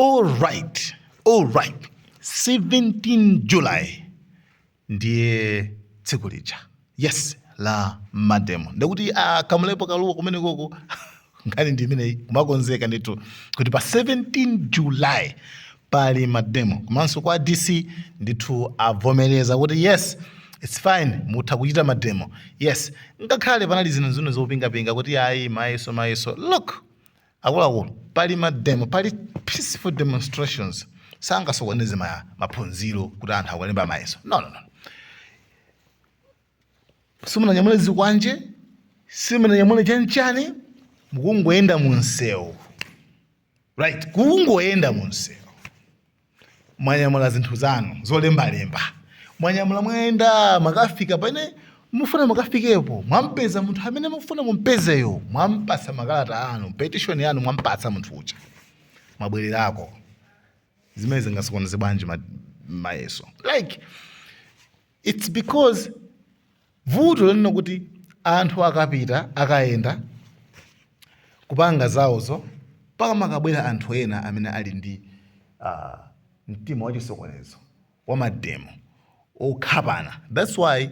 Alright, alright. 17 July ndiye tsiku lija, yes, la mademo. Ndikuti Kamlepo Kalua kumene koko nkhani ndi imeneyi, kumakonzeka ndithu kuti pa 17 July pali mademo. Komanso kwa DC ndithu avomereza kuti yes, it's fine, mutha kuchita mademo. Yes, ngakhale panali zinthu zino zopingapinga kuti ayi, mayeso, mayeso. Look, akuluakulu, pali mademo, pali peaceful demonstrations, sangasokoneze maphunziro kuti anthu akulemba mayeso. No, no, no. Simunanyamule zikwanje, simunanyamule chanchani, mukungoyenda mu msewu, right? Kungoyenda mu msewu, mwanyamula zinthu zanu zolembalemba, mwanyamula, mwayenda, makafika pene mufuna mukafikepo, mwampeza munthu amene mufuna mumpezeyo, mwampatsa makalata anu, petition yanu, mwampatsa munthu uja, mwabwererako. Zimene zingasokoneze bwanji mayeso? Like, it's because vuto lenino kuti anthu akapita, akayenda kupanga zawozo, mpaka makabwera anthu ena amene ali ndi mtima wachisokonezo, wa mademo, okhapana. That's why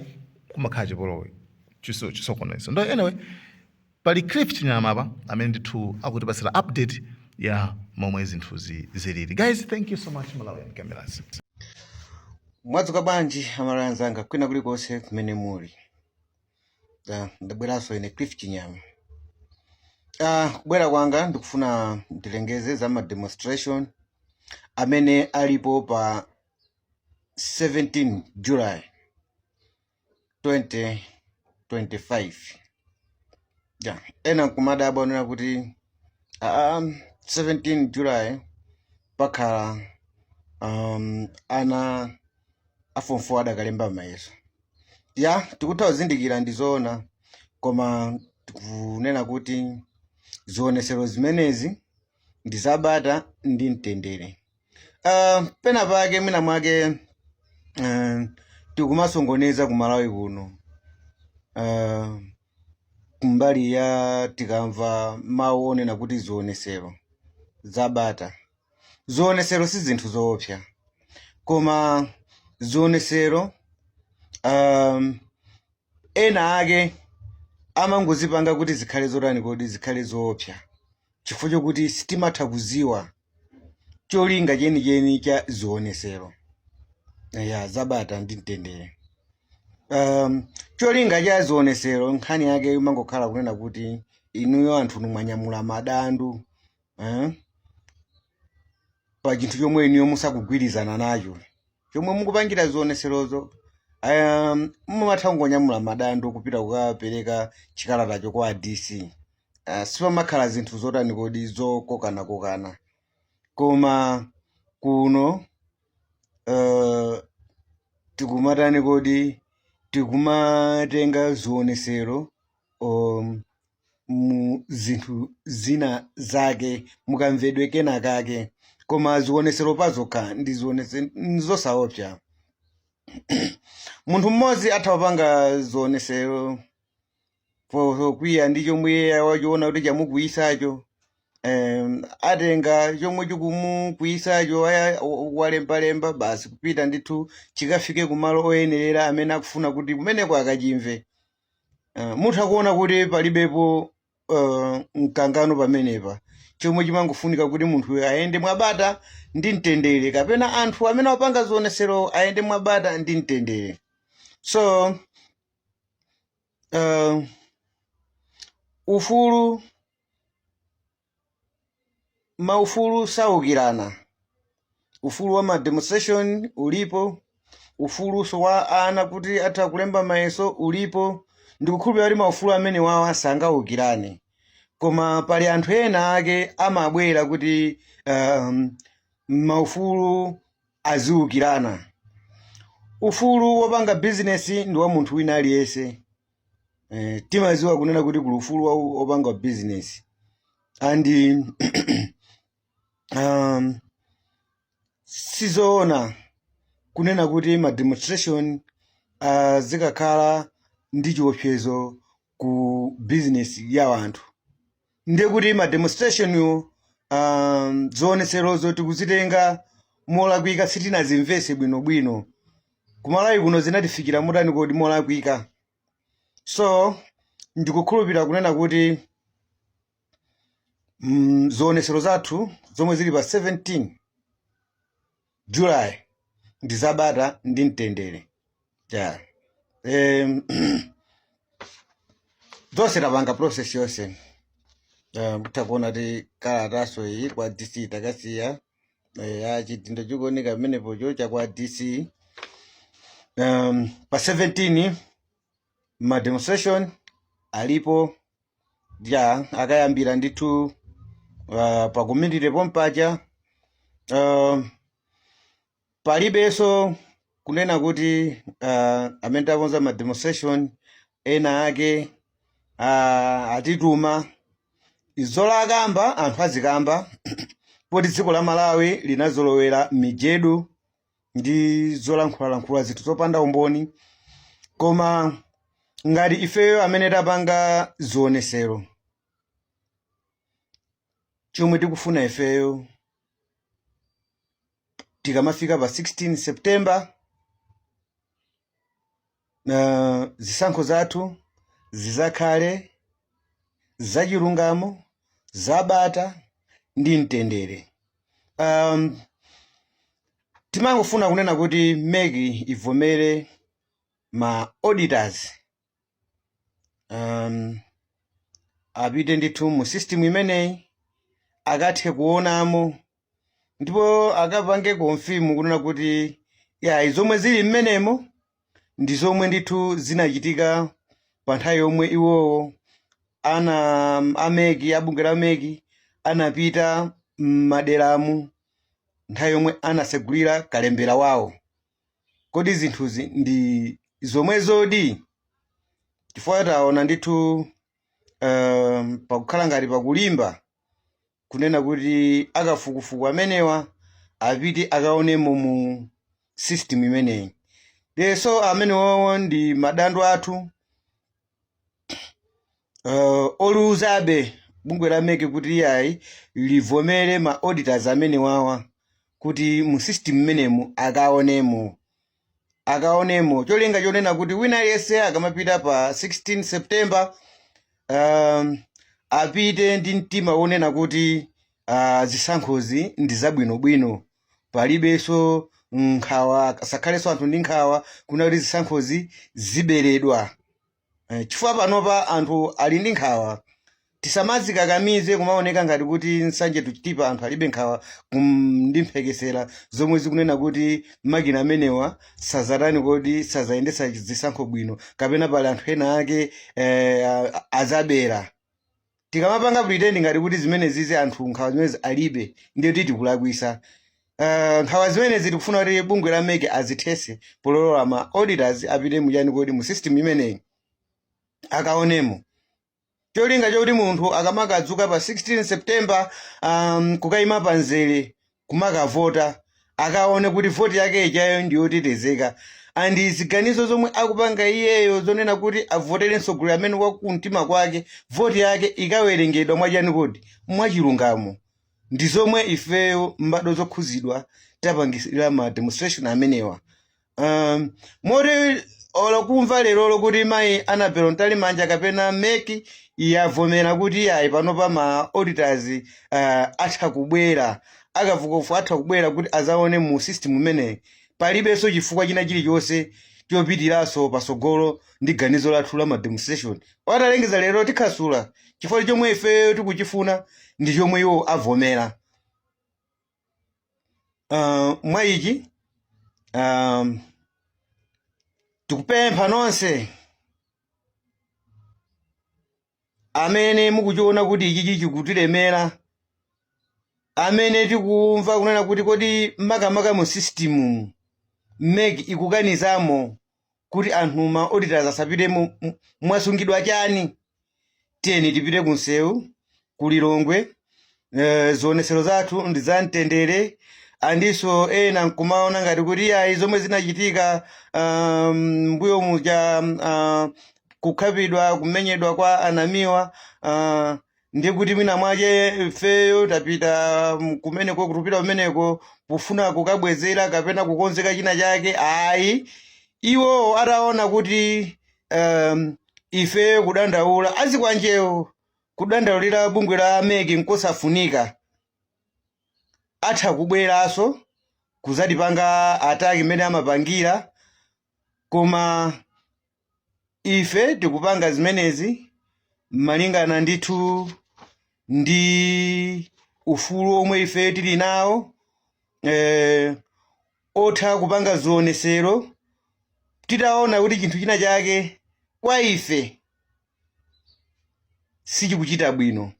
kumakhala chipolowe, chisokonezo. Ndo anyway, pali Cliff Chinyama apa amene ndithu akutipasira update ya momwe zinthuzi zilili. Guys, thank you so much. Malawian Cameras. Mwadzuka bwanji, Amalawi anzanga kwina kulikonse kumene muli? Ndabweranso ine Cliff Chinyama. Kubwera kwanga ndikufuna ndilengeze za ma demonstration amene alipo pa 17 July 2025. Yeah. Ena nkumadabwa onena kuti 17 July pakhala ana a form 4 adakalemba mayeso. Ya, tikutha kuzindikira, ndi zoona, koma tikunena kuti zionesero zimenezi ndi zabata ndi mtendere. Pena pake mwina mwake tikumasongoneza ku Malawi kuno kumbali ya tikamva mawu onena kuti zionesero zabata. Zionesero si zinthu zoopsa, koma zionesero ena ake amangozipanga kuti zikhale zotani kodi, zikhale zoopsa, chifukwa chokuti sitimatha kuziwa cholinga chenicheni cha zionesero ya zabata ndi mtendere. Cholinga cha zionesero, nkhani yake imangokhala kunena kuti inuyo anthu mwanyamula madandu, eh? Pa chinthu chomwe inuyo musakugwirizana nacho chomwe mukupangira zioneserozo, mumatha kungonyamula madandu kupita kukapereka chikalatacho kwa DC. Sipamakhala zinthu zotani kodi, zokokanakokana. Koma kuno tikumatani kodi, tikumatenga zionesero mu zinthu zina zake, mukamvedwe kena kake. Koma zionesero pazokha ndi zionesero zosaopsa. Munthu mmodzi atha kupanga zionesero pokwiya ndi chomwe iye wachiona kuti chamukwiyisacho. Atenga chomwe chikumukwiyisacho, walembalemba basi, kupita ndithu chikafike kumalo oyenerera amene akufuna kuti kumeneko akachimve. Mutha kuona kuti palibepo mkangano pamenepa. Chomwe chimangofunika kuti munthu ayende mwabata ndi mtendere, kapena anthu amene apanga zionesero ayende mwabata ndi mtendere. So ufulu, maufulu saukirana. Ufulu wa ma demonstration ulipo, ufuluso wa ana kuti atha kulemba mayeso ulipo. Ndikukhulupirira kuti maufulu amene wawa sangaukirane, koma pali anthu ena ake amabwera kuti maufulu aziukirana. Ufulu wopanga bizinesi ndi wa munthu wina aliyense. Timaziwa kunena kuti kuli ufulu wopanga bizinesi, and sizoona kunena kuti ma demonstration zikakhala ndi chiopsezo ku business ya anthu. Ndiye kuti ma demonstration yo Zionetserozo tikuzitenga molakwika, sitinazimvese bwinobwino. Kumalawi kuno zinatifikira motani kodi? Molakwika. So ndikukhulupirira kunena kuti zionetsero zathu zomwe zili pa 17 July ndi zabata ndi mtendere, yeah. Zonse tapanga process yonse. Mutha kuona ti kalataso iyi kwa DC takasiya, ya chidindo chikuoneka pamenepocho cha kwa DC. Pa 17 ma demonstration alipo, ya akayambira ndithu pa community pompaja. Palibenso kunena kuti amene takonza ma demonstration ena ake atituma zolakamba. Anthu azikamba poti dziko la Malawi linazolowera mijedu ndi zolankhulalankhula zinthu zopanda umboni. Koma ngati ifeyo amene tapanga zionesero, chomwe tikufuna ifeyo, tikamafika pa 16 September, zisankho zathu zizakhale zachilungamo, zabata ndi mtendere. Timangofuna kunena kuti MEC ivomere ma auditors apite ndithu mu system imeneyi, akathe kuonamo ndipo akapange confirm kunena kuti ya zomwe zili mmenemo ndi zomwe ndithu zinachitika pa nthawi yomwe iwowo ana a MEC, abungwe la MEC, anapita m'maderamu nthawi yomwe anasegulira kalembera wawo. Kodi zinthuzi ndi zomwe zodi? Chifukwa taona ndithu pakukhala ngati pakulimba kunena kuti akafukufuku amenewa apite akaonemo mu system imeneyi. So amenewawo ndi madando athu oluzabe bungwe la MEC kuti iyayi, livomere ma auditors amenewawa kuti mu system imenemu akaonemo, akaonemo, cholinga chonena kuti wina aliyense akamapita pa 16 September apite ndi mtima wonena kuti zisankhozi ndi zabwinobwino, palibenso nkhawa, asakhalenso anthu ndi nkhawa kuna kuti zisankhozi ziberedwa. Chifukwa panopa anthu ali ndi nkhawa. Tisamazikakamize kumaoneka ngati kuti Nsanje to Chitipa anthu alibe nkhawa ndi mphekesera zomwe zikunena kuti makina amenewa sazatani kodi, sazayendesa zisankho bwino, kapena pali anthu ena ake azabera. Tikamapanga pretend ngati kuti zimene zizi anthu nkhawa zimenezi alibe, ndiye kuti tikulakwisa. Nkhawa zimenezi tikufuna kuti bungwe la MEC azithese polola ma auditors apite muchani kodi, mu system imeneyi, akaonemo, cholinga chokuti munthu akamakadzuka pa 16 September kukayima pa mzere kumakavota, akaone kuti voti yake ichayo ndiyotetezeka, and ziganizo zomwe akupanga iyeyo zonena kuti avotere mtsogoleri amene wakumtima kwake, voti yake ikawerengedwa mwachani kodi, mwachilungamo. Ndi zomwe ifeyo mbadwa zokhuzidwa tapangisira ma demonstration amenewa. Moti olo kumva lerolo kuti mayi Annabel Mtalimanja kapena MEC yavomera kuti ayi, panopa ma auditors atha kubwera, akafukufuku atha kubwera kuti azaone mu system imeneyi, palibenso chifukwa china chilichonse chopitiranso pasogolo ndi ganizo lathu la ma demonstration. Atalengeza lero, tikhasula, chifukwa chomwe ifeyo tikuchifuna ndi chomwe iwo avomera. Mwa ichi tikupempha nonse amene mukuchiona kuti ichichi chikutilemera, amene tikumva kunena kuti kodi makamaka mu system MEC ikukanizamo kuti anthu ma auditors asapitemo, mwasungidwa chani? Tiyeni tipite kunsewu kulilongwe. Zionesero zathu ndi za mtendere. Andinso ena nkumaona ngati kuti ayi, zomwe zinachitika mbuyo muja, kukhapidwa, kumenyedwa kwa anamiwa. Ndiye kuti mwina mwache ifeyo tapita kumeneko, kutupita kumeneko pofuna kukabwezera kapena kukonzeka china chake, ayi. Iwo ataona kuti ifeyo kudandaula, azikwanjewo kudandaulira bungwe la MEC nkosafunika, atha kubweranso kuzatipanga attack imene amapangira. Koma ife tikupanga zimenezi malingana ndithu ndi ufulu omwe ife tili nawo otha kupanga zionesero titaona kuti chinthu china chake kwa ife sichikuchita bwino.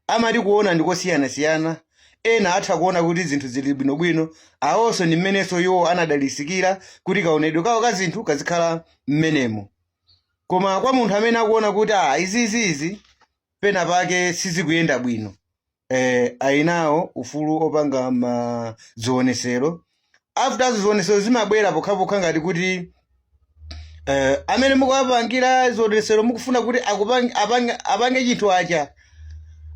Amati kuona ndikosiyanasiyana. Ena atha kuona kuti zinthu zili bwinobwino, awonso ndi mmenenso iwo anadalisikira kuti kaonedwe kawo ka zinthu kazikhala mmenemo. Koma kwa munthu amene akuona kuti ah, izizizi pena pake sizikuyenda bwino, ayinawo ufulu opanga ma zionesero. After zionesero zimabwera pokhapokha ngati kuti amene mukuwapangira zionesero mukufuna kuti apange chinthu acha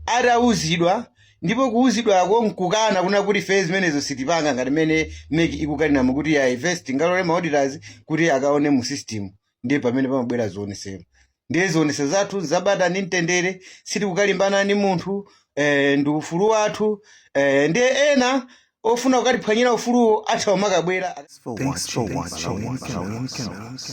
atauzidwa, ndipo kuuzidwako nkukana kuna kuti ife zimenezo sitipanga, ngati mmene MEC ikukanira mukuti ya, ife sitingalole ma auditors kuti akaone mu system, ndiye pamene pamabwera zionesero. Ndiye zionesero zathu zabata ndi mtendere, sitikukalimbana ndi munthu, ndi ufulu wathu. Ndiye ena ofuna kukatiphwanyira ufuluwo atha umakabwera. Thanks for watching. Malawian Cameras.